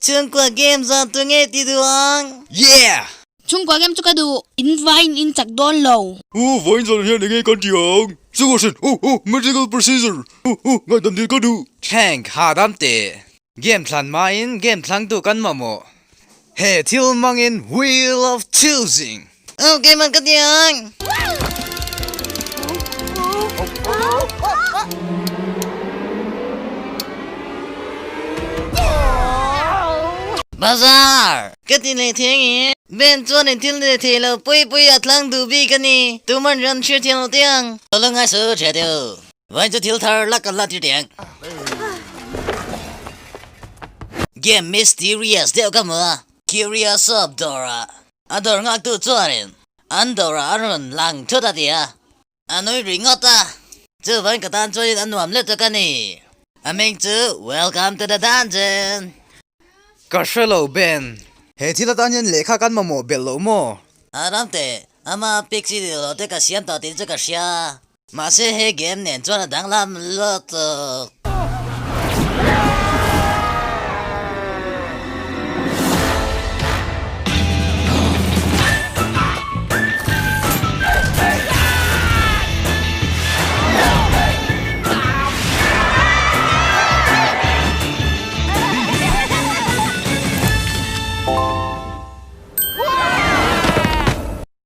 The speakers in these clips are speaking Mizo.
Chhungkua game zan tu nge ti duh ang? Yeah! Chhungkua game chu ka duh. In vain in chak dawn lo. U vain zan hian enge kan ti ang? Chunga hrin u u medical procedure u u ngaihdam dil ka duh. Thank hahdam teh. Game thlan hmain game thlangtu kan mamawh. He thil hmangin Wheel of Choosing. Aw keimah ka ti ang. Bazar! Ka ti leh thei ange. Ben chuan in thil leh thei lo pui pui a thlang duh bik a ni. Tuman ran hriat thiam lo teh ang. Lo la ngai su tha deuh. Vain chu thil thar lak kan la tir teh ang. Game mysterious deuh ka hmu a, Curious Soap dawrah a dawr nghaktu chuanin an dawrah a rawn lang thut a ti a, a nui ringawt a, chuvain ka tan chuanin a nuam lutuk a ni. A hming chu Welcome to the Dungeon. Ka hre lo Ben, he thil atan hian lehkha kan mamawh belh lo maw? A ramte, ama pixie dil lo te ka siam tawh tih chu ka hria. Mahse he game nen chuan a danglam lutuk.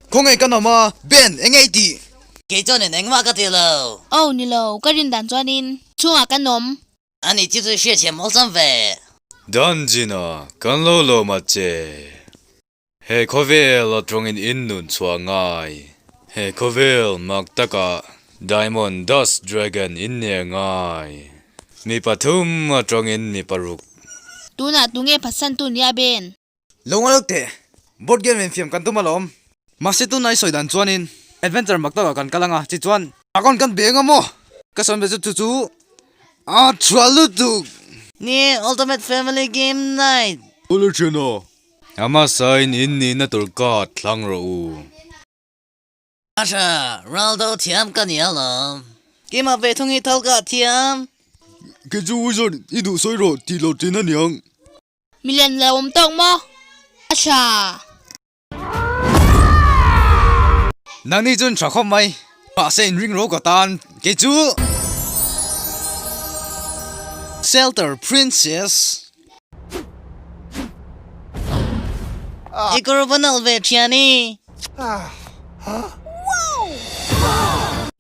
Khawngaih ka nawm a, Ben, eng nge i tih? Kei chuanin engmah ka ti lo. Aw ni lo, ka rin dan chuanin chhungah ka nawm. Ani chu chu hriathiam awlsam ve. Dungeon-a kan lo lawm a che. He khawvel atangin in nun chhuah ngai. He khawvel mak takah Diamond Dust Dragon in ner ngai. Mi pathum atangin mi paruk. Tunah tunge phatsantu nia Ben? Lo ngai lo teh, board game in fiam kan tum alawm. Mahse tunah i sawi dan chuanin adventure mak takah kan kal anga chi chuan dragon kan beng a maw? Ka sawi ve chu chu chu a tha lutuk. Ni ultimate family game night. Awle thiana, a hmasain in nihna tur card thlang rawh u. Asha, Ronaldo thiam ka ni alawm. Keimah ve thung hi thal ka thiam. Kei chu wizard i duh sawi rawh tih loh tin a niang. Milian lo awm tawk maw? Asha. Nangni chuan tha khawp mai. Mahse in ring ro ka tan kei chu. Shelter Princess. I kawr va nalh ve thiani.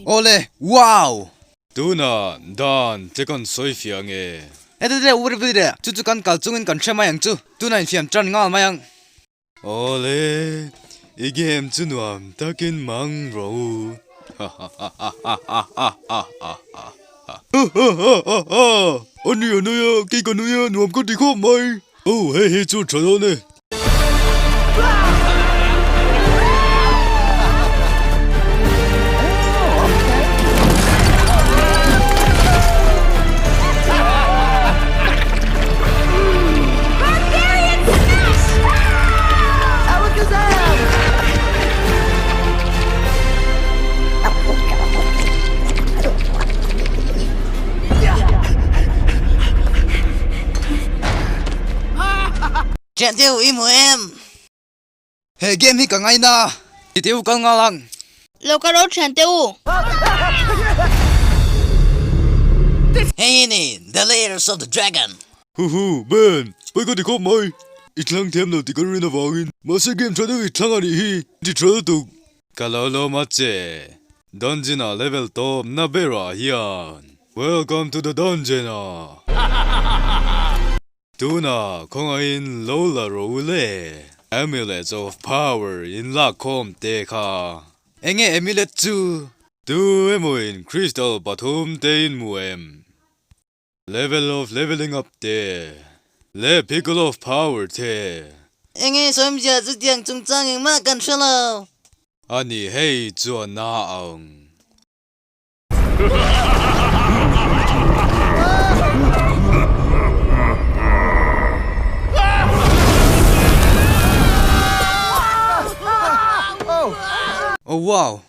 Awle, wow! Tunah dan che kan sawi fiah nge? Heti le ur vi le, chu chu kan kal chungin kan hre mai ang chu, tunah infiam tan nghal mai ang. Awle, i game chu nuam takin mang rawh u. Hahahahahaha, a ni a nui a, kei ka nui a, nuam ka ti khawp mai. Oh, hei hi chu tha dawn e. Ṭhian teu i hmu em? He game hi ka ngaina. Ti teu kal nghal ang. Lo ka ro ṭhian teh u. Hei hi ni The Layers of the Dragon. Huhu, Ben, pawi ka ti khawp mai. I thlang thiam lo tih ka rin avangin. Mahse game ṭha deuh i thlang a nih hi, ti ṭha lutuk. Ka lo lawm a che. Dungeon ah level tawp na berah hian. Welcome to the dungeon ah. Tunah khawngaihin lo la ro u le. Amulets of power in lak khawm te kha. Enge amulet chu? Tu emaw in crystal pathum te in hmu em? Level of leveling up te leh pickle of power te. Enge sawmzia chutiang chungchang engmah kan hre lo. Ani hei chuan na ang. Oh wow!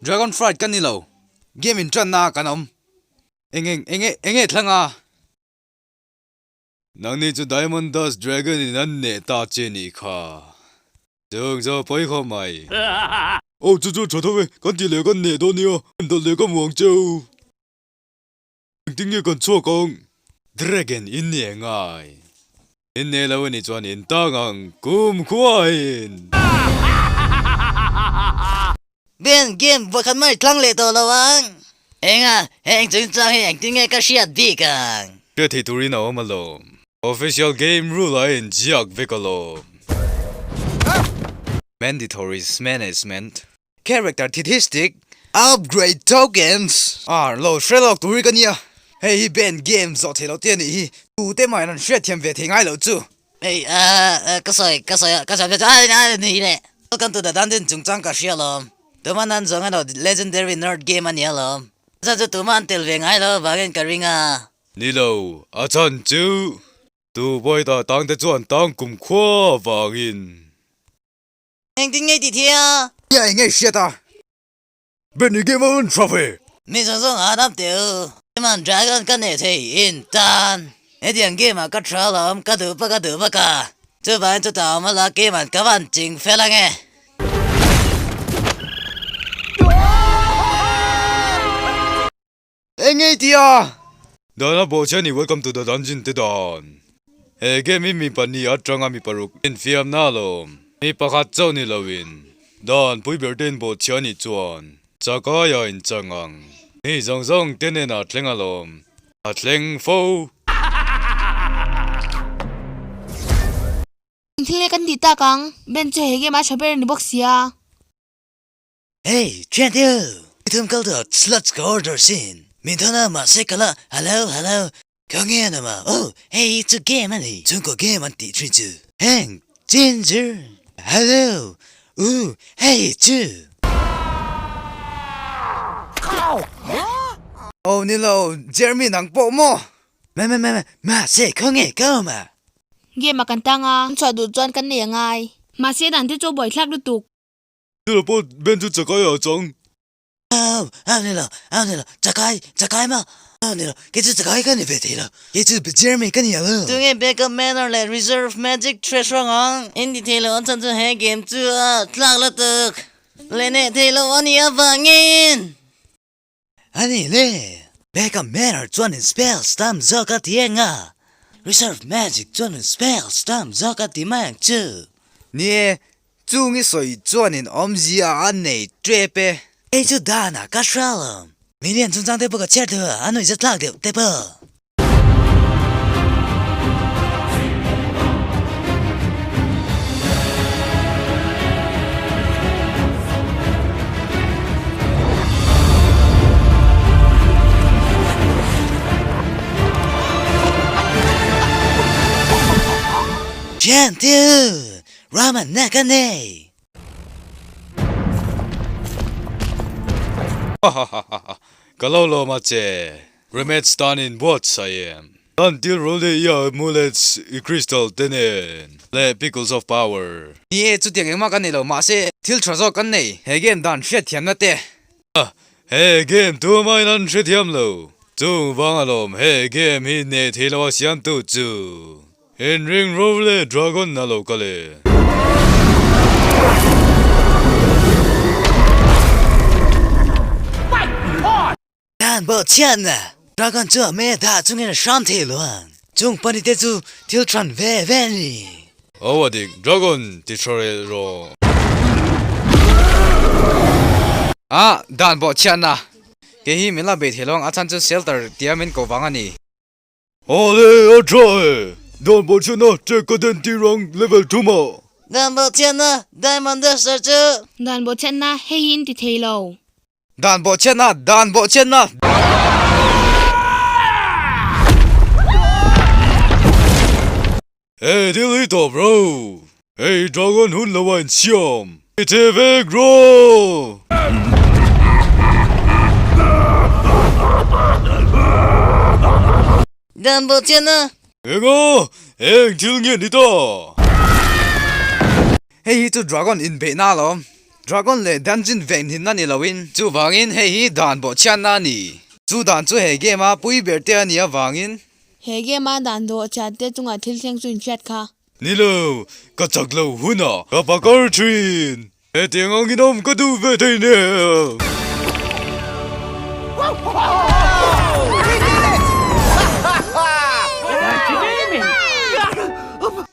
Dragon Fright ka ni lo. Game in ṭanna ah kan awm. Eng eng enge enge thlang a? Nangni chu Diamond Dust Dragon in an neh ta che nih kha. Chung chu pawi khawp mai. Aw chu chu tha tho e, kan tih leh kan neh dawn nia, en dawlh leh ka hmu ang cheu. Engtin nge kan chhuak ang? Dragon in neh ngai. In neh lo anih chuan in tang ang kum khuain. Ben, game vawikhat mai tlang leh tawh lo ang. Enga, heng chungchang hi engtin nge ka hriat bik ang? Hriat theih turin a awm alawm. Official game rule a inziak vek alawm. Mandatory Management Character Statistic Upgrade Tokens Ar lo hre lawk tur hi ka nia. Hei hi Ben game zawh theih loh te a nih hi. Tute mah in an hriatthiam ve thei ngai loh chu. Hei a ka sawi ka sawi a ka sawi chu a a ni le. Welcome to the dungeon chungchang ka hria alawm. Tuma nan zawng emaw legendary nerd game a ni alawm. Chuan chu tuma an tel ve ngai lo avangin ka ring a. Ni lo, a chhan chu tu bawi ta tang te chuan tang kum khua avangin. Engtin ngei ti thia? Nia eng ngei hriat a. Benny game a un tha ve. Mi zawng zawng a dam teh u. Keimah dragon ka nei thei in tan. Hetiang game ah ka tha alawm ka duh bak a duh bak a. Chuvangin chutah awm ala keimah ka van ching fel ange. Eng ngei tia? Dana pawh chian i welcome to the dungeon te dan. He game hi mi pahnih atanga mi paruk infiamna alawm. Mi pakhat chauh ni loin dan pui ber te inbawh chhia anih chuan chakai a inchang ang. Mi zawng zawng te nen a thleng alawm. A thleng fo. Engthil nge kan tih tak ang? Ben chu he game a tha ber a ni bawk sia. Hey, thian u! Thum kal tawh sluts ka order sin. Min thawn a mahse ka la hello hello ka nge an awm a oh hei hi chu game a ni. Chhungkaw game an tih thin chu. Heng Ginger hello u hei chu. Oh ni lo Jeremy nang pawh maw? Ma ma ma mahse khawnge ka awm a. Game a kan tang a, an chhuah duh chuan kan nei a ngai. Mahse dan te chu buaithlak lutuk. Nilo pawh Ben chu chakai ah a chang. Au, au nilo, au nilo, chakai, chakai maw? Au nilo, kei chu chakai ka ni ve thei lo, kei chu Jeremy ka ni alo. Tunge backup manner leh reserve magic treasure ang? In ti thei lo an chhan chu he game chu a tlak lutuk leh neh thei lo a nih avangin. A ni le, backup manner chuanin spells tam zawk a ti eng a, reserve magic chuanin spells tam zawk a ti mai ang chu. Ni e, chung i sawi chuanin awmzia a nei tep e. Kei chu danah ka hria lo, million chungchang te pawh ka chhiar deuh a, a nuihza tlak deuh te pawh. Gentil! Ramen na ka nei! Hahahaha ka lo lawm a che. Remeds tan in buatsaih em? Tan til rul leh i amulets i crystal te nen leh pickles of power. Ni e, chutiang engmah kan nei lo, mahse thil tha zawk kan nei. He game dan hriatthiamna te. He game tumain an hrethiam lo. Chung vang alawm he game hi nei thei lo a siamtu chu. Inring ro leh dragon a lo kal e. Dan bawh chhiatna dragon chu a me dah chungin a hram thei lo ang. Chung pahnih te chu thil than ve ve a ni. Aw a dik, dragon ti tha reh rawh. Ah, dan bawh chhiatna. Kei hi min la bei thei lo ang, a chhan chu shelter tia min ko vang a ni. Awle a tha e! Dan Bawhchhiatna check ka den tir ang level thumah. Dan Bawhchhiatna Diamond Duster chu. Dan Bawhchhiatna hei hi in ti thei lo. Dan Bawhchhiatna Dan Bawhchhiatna. Hei thil hi tawp ro! Hei dragon hun lo a insiam i che vek ro! Dan bawh chian a. Enga? Eng thil nge ni ta? Hei hi chu dragon inbeihna alawm. Dragon leh dungeon venhimna ni loin. Chuvangin hei hi dan bawh chhiatna a ni. Chu dan chu he game a pui ber te a nih avangin. He game a dan dawh chian te chungah thil thleng chu inhriat kha. Ni lo, ka chak lo hunah ka pakar thin. Hetiang angin awm ka duh ve thei nen.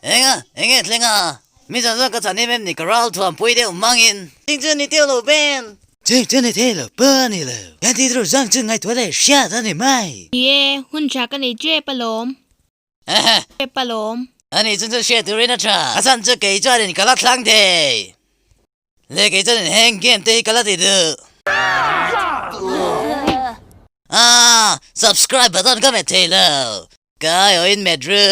Enga, enge thleng a? Mi zan zawk ka chhan em em ni ka ral thuam pui deuh mangin. Ching chu ni teuh lo Ben. Ching chu ni thei lo pawh a ni lo. Kan ti tur zawng chu ngaihtuah leh hriat a ni mai. Ni e, hun tha ka nei tep alawm. Tep alawm. Ani chu chu hriat turin a tha. A chhan chu kei chuanin ka la thlang thei. Leh kei chuanin heng game te hi ka la ti duh. Ah, subscribe button ka met thei lo. Ka aiawhin met ru.